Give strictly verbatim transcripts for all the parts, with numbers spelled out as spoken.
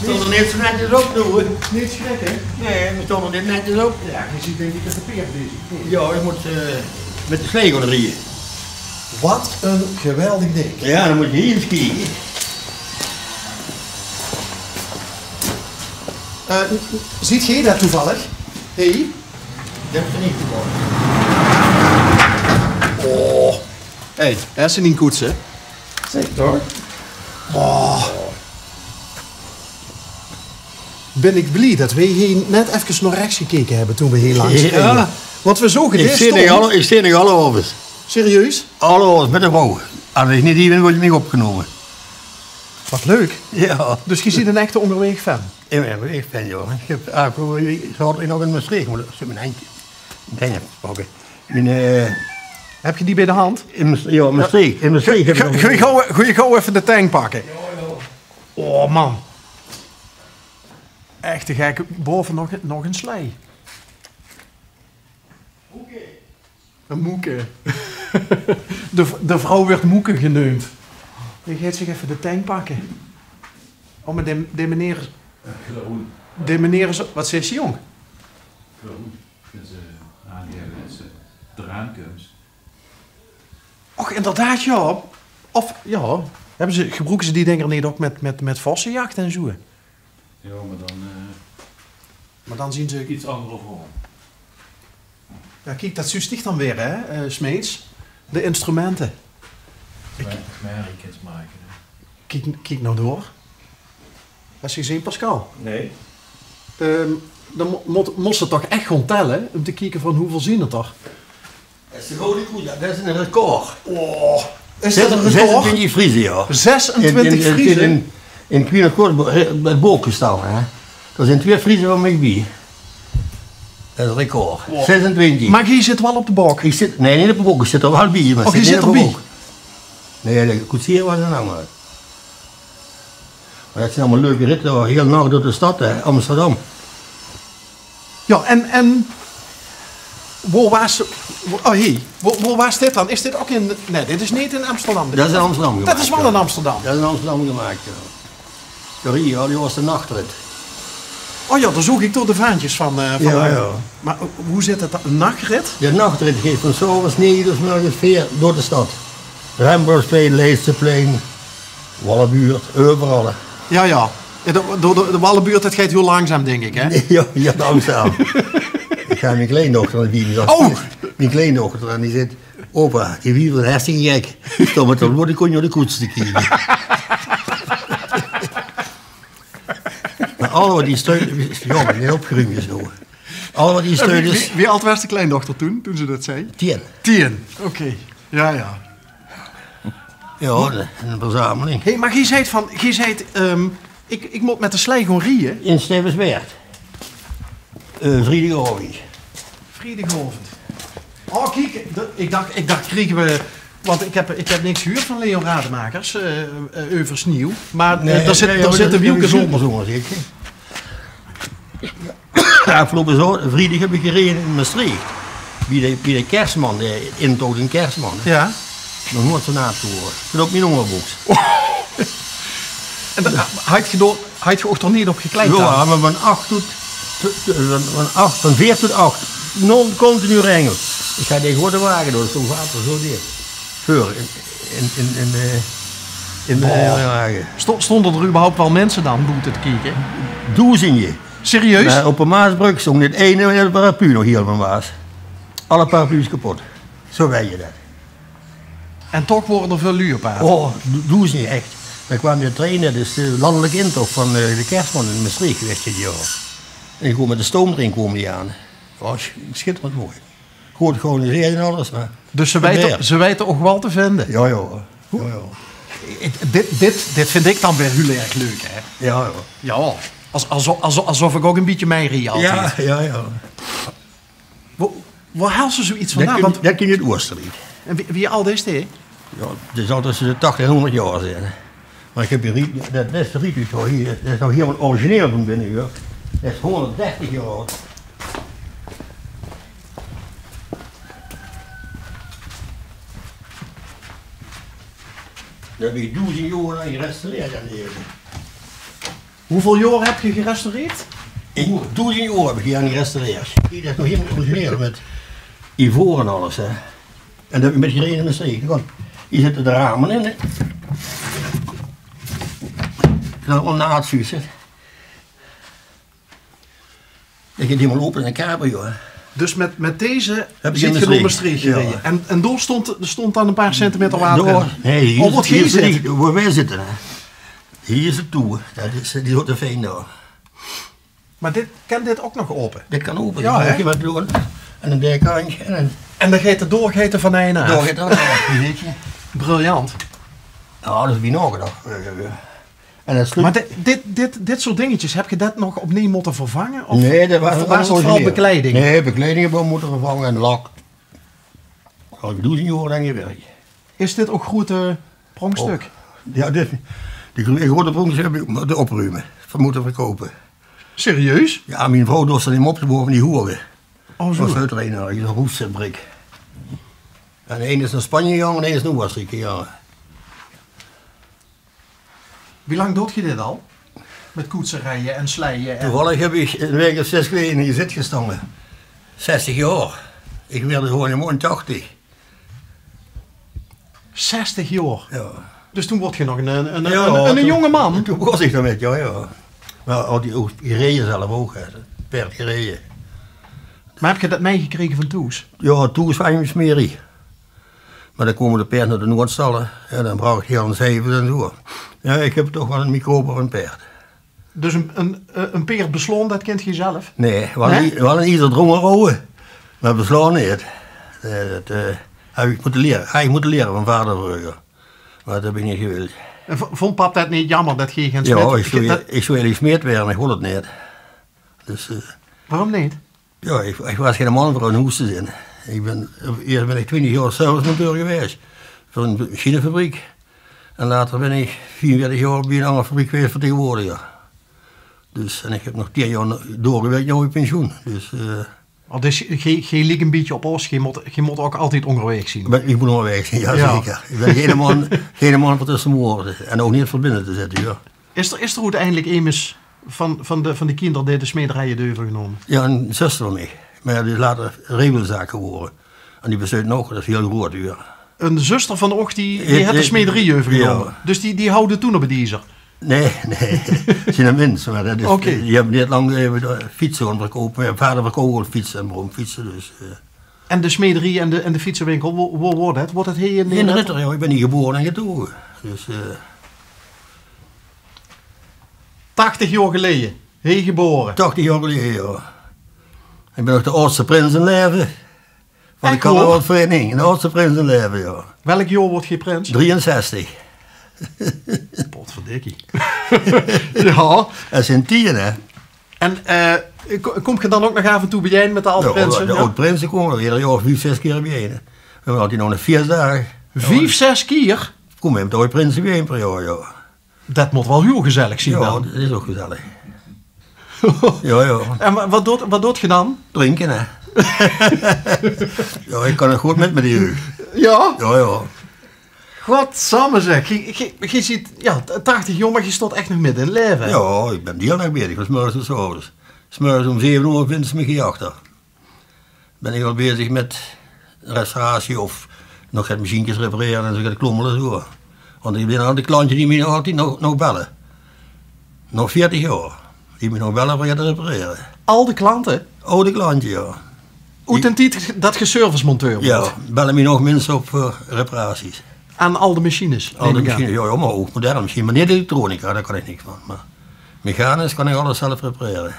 Stóng d'r neet zo netjes op, doe. Neet schrikke? Nae, veer stónge neet netjes op. Jao, geer zeet dink ich det de peerd bezig is. Jao, ich mót, eh, mit de slee gaon rieje. Wat ein geweldig dink. Jao, dan mót geer hie ins kieke. Eh, zeet geer det toevallig? Hey? Det is neet toevallig. Oh. Hey, det is ein koets, hè? Zeker, hoor. Oh. Bin ich blie det weej hie net efkes nao rechs gekeke höbbe toen weej hie langs reje. Jao. Want weej zoge ich zeen nog alle, ich zeen nog alle aoves. Serieus? Alle aoves, mit de vrouw. Es ich neet hie bin, word ich neet opgenómme. Wat leuk. Jao. Dus geer zeet ein echte Óngerwaeg-fan? Ich bin ein Óngerwaeg-fan, jao. Ich höb, ah, ich zat nog in Mestreech, mer det is mien handje. Mien handje pakke. Mien, eh, höb geer die bie de hand? In Mes-, jao, in Mestreech. In Mestreech höb ich nog. Gaon weej gaw, gaon weej gaw effe de tang pakke. Oh man. Ech te gek. Baove nog, nog ein slee. Ein moeke. De v-, de vrouw wuuert moeke geneump. Die geit zich effe de tang pakke. Oh, mer de, de meneer, de meneer is, wat zaet ze, jóng? Vinds se aangaeve det se d'raan kums? Och, inderdaad, jao. Of, jao, höbbe ze, gebroeke ze die dinger neet ouch mit, mit, mit vossejach en zoe? Jao, mer dan, eh, mer dan zeen ze get anger vorm. Jao, kiek, det zuus dich dan weer, hè, eh, Smeets. De instrumente. Kiek, kiek noe door. Höbs se gezeen, Pascal? Nae. Ehm, dan mo-, mós se toch ech gaon telle óm te kieke van wieväöl zeen 't d'r. Det is ein grote koe, det is ein record. Oh, is det ein record? Zesentwintig Friese, jao. Zesentwintig Friese? In, in, in Queen of Court bo-, eh, 't book gestande, hè. Dao zeen twieë Friese van mich bie. Det is ein record. Wow. Zesentwintig. Mer geer zit waal op de bok? Ich zit, nae, neet op de bok, ich zit d'r waal bie, mer... Oh, geer zit d'r bie? Nae, de koetsier waas ein anger. Mer det zeen allemaol leuke ritte, hoor. Hiel nach door de stad, hè, Amsterdam. Jao, en, en wo waas, wo, oh, hie, wo, wo waas dit dan? Is dit ouch in, nae, dit is neet in Amsterdam. Det is in Amsterdam gemaak, jao. Det is waal in Amsterdam. Det is in Amsterdam gemaak, jao. Jao, hie, jao, die waas de nachrit. Oh jao, dao zoog ich toch de vaantjes van, eh, van... Jao, jao. Mer, eh, wie zit det dan? Ein nachrit? De nachrit geit van 's aoves nege tot 's mörges veer door de stad. Rembrandtplein, Leidseplein, Wallebuurt, euveral, hè. Jao, jao. Jao, de, de, de, de Wallebuurt, det geit hiel langzaam, dink ich, hè? Nae, jao, jao, langzaam. Ich höb mien kleindochter bie mich. Oh! Mien kleindochter, en die zaet: "Opa, die wiever zeen hartstikke gek. Stóng mit de blote konj nao de koets te kieke." Mer allemaol die steun, jao, mer neet opgeruump is noe. Allemaol die steun is... Wie, wie, wie aad waas de kleindochter toen, toen ze det zag? Tieën. Tieën, oké. Jao, jao. Jao, ein, ein verzameling. Hé, mer geer zeet van, geer zeet, ehm, ich, ich mót mit de slee gaon rieje. In Stevenswaert. Eh, vriedigaovend. Vriedigaovend. Oh, kiek, de, ich dach, ich dach, kriege we, want ich höb, ich höb niks gehuurd van Leon Rademakers, eh, eh, euver snieëw. Mer, eh, dao zit, dao zitte wielkes ónger. Aafgeloupe zo-, vriedig höb ich gereje in Mestreech. Bie de, bie de Kersman, de intoch in Kersman. Jao. Nog noeats zo naat gewore. Tot op mien óngerboks. En dao, haaj geer dao, haaj geer ouch dao neet op gekleid dan? Jao, mer van ach tot, tot, van, van ach, van veer tot ach. Non-, continu raengel. Ich haaj de grote wage door, zoe water, zoe deeg. Veur, in, in, in, in, eh, in de wage. Sto-, stónge d'r überhaupt waal minse dan boete te kieke? Doezende. Serieus? Mer op de Maasbrögk stóng neet eine mit ein paraplu nog hiel van Maas. Alle paraplu's kepot. Zoe wei je det. En toch wore d'r väöl luuj op aaf. Oh, do-, doezende, ech. Dan kwaam de trein, det is de landelijke intoch van, eh, de Kersman in Mestreech gewaes dit jaor. En die kwaam mit de stoomtrein kwaam die aan. Waas sch-, schitterend mooi. Good georganiseerd en alles, mer... Dus ze weite, ze weite uch waal te vinde? Jao, jao. Jao, jao. Dit, dit, dit vind ich dan weer hiel erg leuk, hè? Jao, jao. Jao, es, es, es, esof ich ouch ein bietje mei rie altied. Jao, jao, jao. Wo, wo haols se zoe get vandaan? Want det kin, det kin oet Oostenriek. En wie, wie aad is det? Jao, det zal tösse de tachtig en hóngerd jaor zeen. Mer ich höb hie riet, det bèste riet, det is nog hielemaol origineel van binne, huur. Det is hóngerddertig jaor aad. Dao höb ich doezend jaor aan gerestaureerd, aan de heren. Hoeveul jaor höb geer gerestaureerd? Ich, doezend jaor höb ich hie aan gerestaureerd. Hie is nog hielemaol georiginaal mit ivoor en alles, hè. En det höb ich mit gereden in de streek. Gewoon, hie zitte de rame in, hè. En dan ónger de aardsuus, hè. Ich höb hielemaol ope in de cabrio, hè. Dus mit, mit deze höb ich in Mestreech gereden. En, en dao stóng, dao stóng dan ein paar centimeter water in? Nae, hie is 't, hie is 't, hie is 't, wo veer zitte, hè. Hie is 't toe, hè. Det is, die zit te fijn dao. Maar dit, kan dit ook nog open? Dit kan ope, hè? En ein dekhandj en ein... En dan geit 't door, geit 't van ein aaf. Briljant. Jao, det is bie naogedach. En 't slot... Maar dit, dit, dit, dit soort dingetjes, höb geer det nog opnuuj mótte vervange? Of... Nae, det waas veural bekleiding. Nae, bekleiding höbbe v'r mótte vervange en lak. Dao höb ich doezend jaor aan gewirk. Is dit ouk groete pronkstuk? Jao, dit, die gro-, groete pronkstuk höb ich mótte oprume. Mótte verkoupe. Serieus? Jao, mien vrouw doot ze neet mie opboore van die hoere. O, zoe. Waas oet Reinaar, die roestzitbrik. En ein is nao Spanje gegange en ein is nao Oosteriek gegange. Wie lang doot geer dit al? Mit koetse rieje en sleie en... Toevallig höb ich ein waek of zes geleje in de zit gestange. Zestig jaor. Ich waer volgende maondj tachtig. Zestig jaor? Jao. Dus toen waort geer nog ein, ein, ein, ein jónge man? Toen begós ich d'rmit, jao, jao. Maar haw ich ouk gereje zelf ouk, hè. Paerd gereje. Maar höb geer det meigekrege van thoes? Jao, thoes waas 't smerig. Maar dan kome de paerd nao de noedstal, hè. Jao, dan brach ich hie aan zeive en zoe. Jao, ich höb toch waal ein microbe van paerd. Dus ein, ein, ein paerd beslaon, det kint geer zelf? Nae, waal ein, waal ein iezer drónger hawwe, maar beslaon neet. Nae, det, eh, höb ich mótte liere. Höb ich mótte liere van vader vreuger. Maar det höb ich neet gewild. En v-, vónd pap det neet jaomer det geer gein smeed... Jao, ich zou, ich zou eigelik smeed waere, maar ich wól 't neet. Dus, eh... Waorom neet? Jao, ich, ich waas geine man veur in hoes te zeen. Ich bin, iers bin ich twintig jaor servicemonteur gewaes veur ein machinefabriek. En later bin ich veerenveertig jaor bie ein anger fabriek gewaes, vertegenwoordiger. Dus, en ich höb nog tien jaor doorgewirk nao mien pensioen. Dus, eh... Oh, dus geer, geer liek ein bietje op ós, geer mót, geer mót ouk altied óngerwaeg zeen. Ich mót óngerwaeg zeen, jao, zeker. Ich bin geine man, geine man veur tösse de moere en ouk neet veur binne te zitte, jao. Is d'r, is d'r oeteindelik emes van, van de, van de kinder dae de smederij haet euvergenómme? Jao, ein zuster van mich. Maar jao, die is later regelzaak gewore. En die besteet nog, det is hiel groeat, huur. Ein zuster van uch, die, die haet de smederij euvergenómme. Jao. Dus die, die hawwe 't toen op 't iezer? Nae, nae. Zien ein mins, maar det is, die höbbe neet lang, eh, fietse gaon verkoupe. Mien vader verkoup al fietse en bromfietse, dus, eh. En de smederij en de, en de fietsewinkel, wo, wo waor det? Waor det hie in Ruttert? Jao, ich bin hie gebore en getoge. Dus, eh... Tachtig jaor geleje, hie gebore? Tachtig jaor geleje, jao. Ich bin nog de aadste prins in laeve. Van de carnavalsvereniging, de aadste prins in laeve, jao. Welk jaor waort geer prins? Drieënzestig. Potverdikkie. Jao. Det zeen tieje, hè? En, eh, ko-, kómp geer dan ouk nog aaf en toe biejein mit de aad-prinse? Jao, de aad-prinse kómme v'r eder jaor vief, zes kier biejein, hè. V'r höbbe altied nog de fieësdaag. Vief, zes kier? Kómme v'r mit de aad-prinse biejein per jaor, jao. Det mót waal hiel gezellig zeen dan. Jao, det is ouk gezellig. Jao, jao. En wa-, wat doot, wat doot geer dan? Drinke, hè. Jao, ich kan 't good mit, mit die jeug. Jao? Jao, jao. Godsamme zeg, geer, geer, geer zeet, jao, t-, tachtig jaor, maar geer staot ech nog midde in 't laeve, hè? Jao, ich bin d'n hielen daag bezig, van 's mörges tot 's aoves. 's Mörges óm zeve oor vinjs se mich hie achter. Bin ich al bezig mit restauratie of nog get machienskes reparere en zoe get klommele, zoe. Want ich bin al die klante die mich nog altied nog, nog belle. Nog veertig jaor. Die mich nog belle veur get te reparere. Al de klante? Al die klante, jao. Oet d'n tied det geer servicemonteur waort? Jao, belle mich nog minse op veur reparaties. Aan al de machines, neem ich aan. Al de machines, jao, jao, maar ouk moderne machines. Maar neet elektronica, dao kan ich niks van. Maar mechanisch kan ich alles zelf reparere.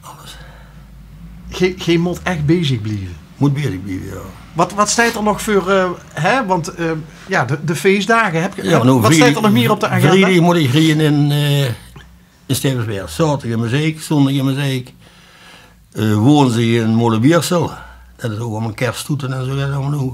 Alles. Geer, geer mót ech bezig blieve. Mót bezig blieve, jao. Wat, wat steit d'r nog veur, eh, hè? Want, eh, jao, de, de feesdaag, höb geer, jao, noe, wat steit d'r nog mieër op de agenda? Vriedig mót ich rieje in, eh, in Stevensberg. Zaoterdig in Mezeik, zóndig in Mezeik. Eh, woensdig in Molenbiersel. Det is ouk allemaol kerststoete en zoe get allemaol noe.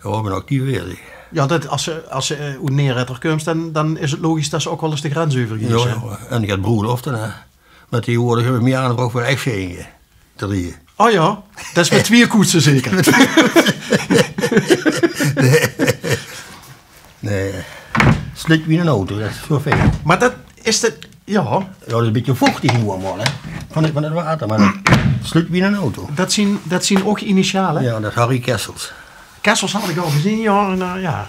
Jao, ich bin actief bezig. Jao, det, as se, as se, eh, oet Neeretter kums, dan, dan is 't logisch det se ouk waal ins de grens euver geis, hè? Jao, jao. En ich höb broelofte, hè. Maar taegeswoordig höb ich mieër aanvraog veur echsjeidinge te rieje. O jao, det is mit twieë koetse zeker. Nae. Nae, slik wie 'nen auto, det is zoe fijn. Mer det is det, jao. Jao, det is 'n bietje vochtig noe allemaol, hè. Van 't, van 't water, mer det slik wie 'nen auto. Det zien, det zien ouch initiale? Jao, det is Harry Kessels. Kessels had ich al gezeen, jao. En, eh, jao.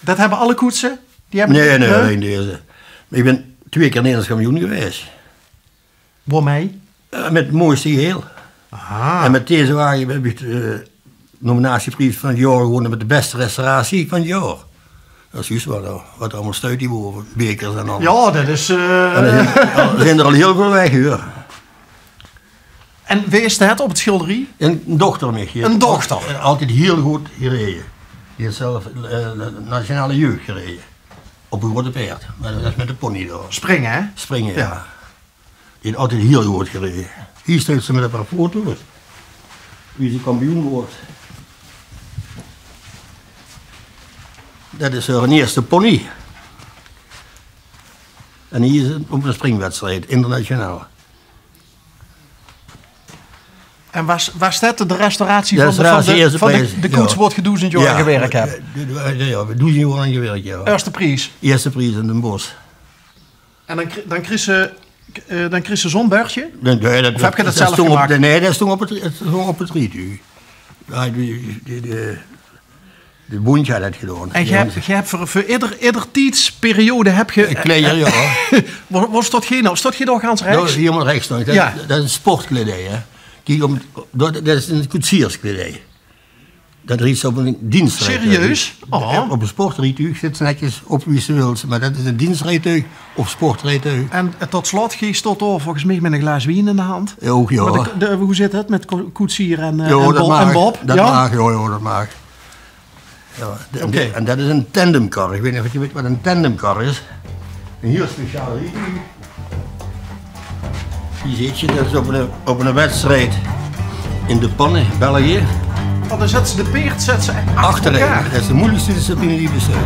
Det höbbe alle koetse? Die höbbe Nae, nae, Hè? allein deze. Mer ich bön twee kier Nederlands kampioen gewaes. Waomei? Eh, mit 't mooiste geheel. Aha. En mit deze wage höb ich de, eh, nominatiepries van 't jaor gewónne mit de bèste restauratie van 't jaor. Det is zjus waat d'r, waat d'r allemaol steit hie bove. Bekers en al. Jao, det is, eh En d'r zeen, d'r zeen d'r al hiel väöl weg, huur. En wae is det op 't sjilderie? Ein dochter van mich. Ein dochter? Altied hiel good gereje. Die haet zelf, eh, de nationale jeug gereje. Op ein groete paerd. Mer det is mit de pony dao. Springe, hè? Springe, jao. Jao. Die haet altied hiel good gereje. Hie steit ze mit ein paar foto's. Wie ze kampioen woort. Det is häör ierste pony. En hie is 't op ein springwedstrijd, internationaal. En waas, waas det de restauratie van de, van de, van de, de koets wo geer doezend jaor aan gewirk höb? Jao, jao, jao, doezend jaor aan gewirk, jao. Ierste pries? Ierste pries in Den Bosch. En dan kri-, dan kriegs se, eh, dan kriegs se zoe'n bördje? Nae, nae, det, Of höb geer det zelf gemaak? Nae, det stóng op 't, 't stóng op 't rietuug. Jao, die, die, die, de bóndj haet det gedaon. En geer höb, geer höb veur, veur eder, eder tiedsperiode höb geer, eh, kleier, jao. Wo, wo stóng geer noe? Stóng geer dao gans rechs? Jao, hielemaol rechs stónge ich. Det, det is sportkledij, hè. Kiek, det, det is ein koetsierskledij. Det riejs se op ein diensrietuug. Serieus? Oh. Op ein sportrietuug zits se netjes op wie se wils, mer det is ein diensrietuug of sportrietuug. En, eh, tot slot, geer stóng dao volges mich mit ein glaas wien in de hand. Jao, ouch, jao. Mer de, de, wie zit 't mit ko-, koetsier en, eh, en Bob? Jao, det maag, jao, jao, det maag. Jao, de, Oké. En det is ein tandemkar. Ich weit neet of geer weit waat ein tandemkar is. Ein hiel speciaal rietuug. Hie zit se, det is op ein, op ein wedstrijd in De Panne, België. Oh, dan zèt ze de paerd, zèt ze achter elkaar. Achterein. Det is de meujelikste discipline die besteit.